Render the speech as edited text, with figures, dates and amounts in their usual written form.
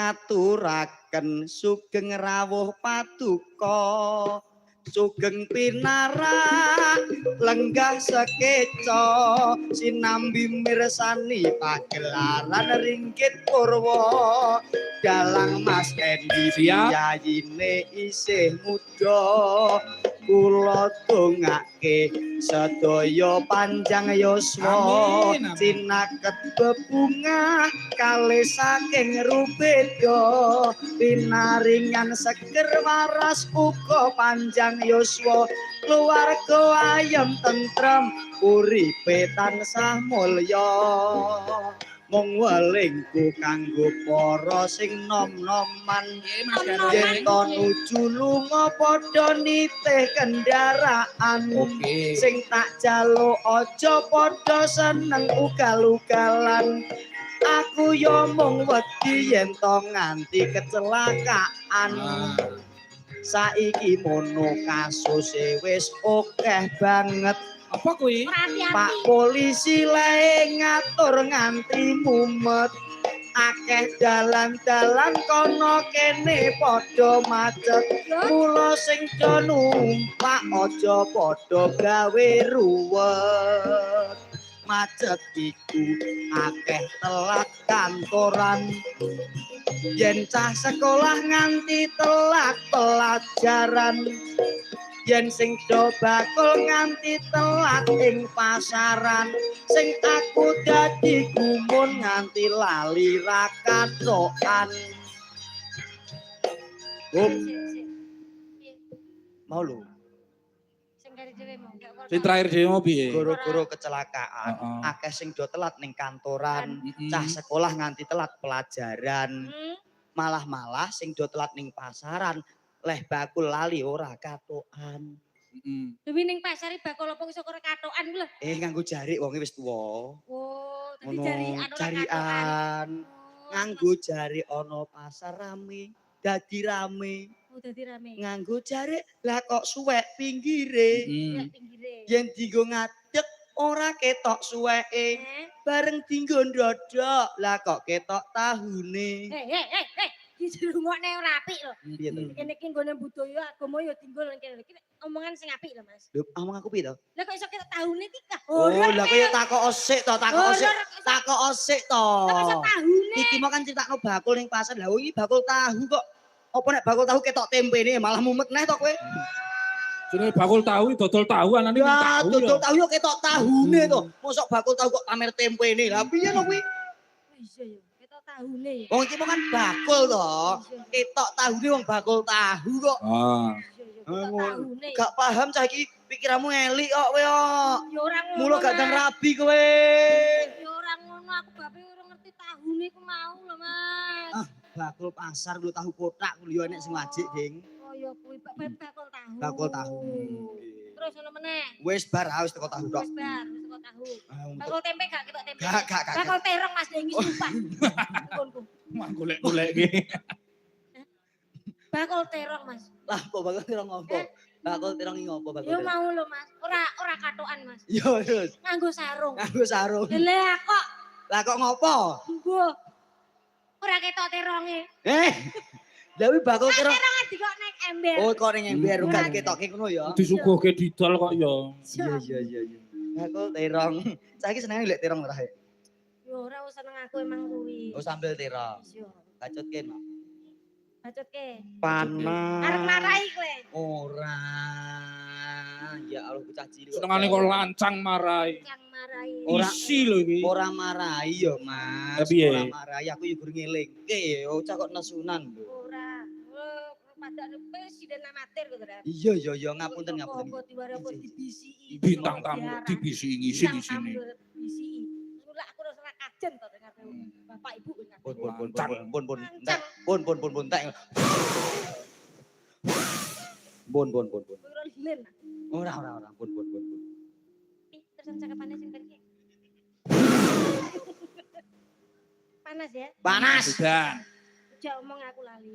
Ngaturaken sugeng rawuh paduka, sugeng pinarak lenggah sekeca, sinambi mirsani pagelaran ringgit purwa. Dalang Mas Endi Siap. Piyayine isih muda, kula dongake sedaya panjang yuswa. Amin, amin. Cinaket bebungah kalih saking rubeda, pinaringan seger waras uga panjang yuswa, keluarga ayem tentrem, uripe tansah mulya. Mung welingku kanggo para sing nom-noman, Piye, Mas Gareng? Yen to nuju lunga padha nitih kendaraan. Sing tak jaluk aja padha seneng ugal-ugalan, aku yo mung wedi yen to nganti kecelakaan. Saiki mono kasuse wis akeh banget. Apa kuwi? Ora hati-hati. Pak polisi lae ngatur nganti mumet, akeh dalan-dalan kono kene padha macet. Mula sing do numpak aja padha gawe ruwet. Macet iku akeh telat kantoran, yen cah sekolah nganti telat pelajaran, yen sing do bakul nganti telat ing pasaran, sing aku dadi gumun nganti lali ra kathokan. Hup, Sik, sik. mau lho. Sing kari dhewe mau gak apa-apa. Sing terakhir dhewe mau piye? Goro-goro kecelakaan, akeh sing do telat ning kantoran, cah sekolah nganti telat pelajaran, malah-malah sing do telat ning pasaran, leh bakul lali ora kathokan. Dewi ning pasar iki bakul apa iso ora kathokan ku lho. Eh, nganggo jarik, wonge wis tuwa. Oh, dadi Ngono, jarikan ora kathokan. Jarikan. Oh, Nganggo jarik ana pasar rame, dadi rame. Oh, dadi rame. Nganggo jarik lah kok suwek pinggire. Suwek pinggire. Yen dienggo ngadeg ora ketok suweke. Eh? Bareng dienggo ndodok lah kok ketok tahune. Eh, eh, eh, eh, dirungokne ora apik lho. Piye to? Kene iki nggone budaya agama ya dinggo nang kene. Iki omongan sing apik lho, Mas. Lho, omong aku piye to? Lah kok iso ketok tahune iki kah? Oh, lah kowe ya takok sik to, takok sik. Horor kok iso- Takok sik to. Lah kok iso tahune? Iki mau kan critakno bakul ning pasar. Lah iki bakul tahu kok. Apa nek bakul tahu ketok tempene malah mumet neh to kowe? Jenenge bakul tahu dodol tahu anane Ya, tahu. Dodol tahu yo ketok tahune to. Mosok bakul tahu kok pamer tempene. Lah piye to kuwi? Oh, iya ya, ketok tahune ya. Wong iki mau kan bakul to. Iya, Ketok tahune wong bakul tahu kok. Iya, iya, ketok Ngono. tahune. Gak paham cah iki, pikiranmu elik kok kowe kok. Ya ora ngono. Mula gak ndang Mas. rabi kowe. Ya ora ngono, aku bape ora ngerti tahune ku mau lho, Mas. Ah, bakul pasar lho tahu kotak ku lho enek sing wajik, Ding. Oh ya kuwi bakul tahu. Bakul tahu. Terus ono meneh. Wis bar ah, wis teko tahu tok. Wis bar, wis teko tahu. Ah, Bakul tempe gak ketok tempe. Gak, gak, gak. Bakul terong Mas Dengi sumpah. Nggonku. Mak golek-golek iki. Bakul terong, Mas. Lah kok bakul terong ngopo? Eh? Bakul terong iki ngopo bakul? Ya Terong? mau lho, Mas. Ora ora katokan, Mas. Yo terus Nganggo sarung. Nganggo sarung. Lah kok Lah kok ngopo? mbuh. Ora ketok teronge. Eh. Lah wi bakul terong. Terong dikok nek ember. Oh, kok ning ember gak Ora. ketoke ngono ya. Disuguhke didol kok ya. Iya iya iya iya. Bakul terong. Saiki senenge lek terong ora? Ya ora usah seneng aku emang kuwi. Oh, sambel terong. Iya. Bacotke, Mak. Bacotke. Panas. Arep marahi kowe. Ora. Ya Allah, bocah cilik. Senengane kok lancang marai. Yang marahi. Ora. Isi lho iki. Ora marahi ya, Mas. Lah piye? Ora marahi, aku yo gur ngelingke. Bocah kok nesunan lho. Ora. Oh, padahal presiden amatir gitu kan. Iya iya iya, ngapunten ngapunten. Apa diwara apa dibisiki. Bintang tamu dibisiki ngisi di sini. Dibisiki. Lah aku ora kajen to ngarepe bapak ibu ngarepe. Pun pun pun Lancang. pun pun pun Lancang. Pun pun pun pun tek. Pun pun pun pun. Ora lilen. Ora ora ora, pun pun pun pun. Ih, terus cakepane sing tadi. Panas ya? Panas. Sudah. Aja omong aku lali.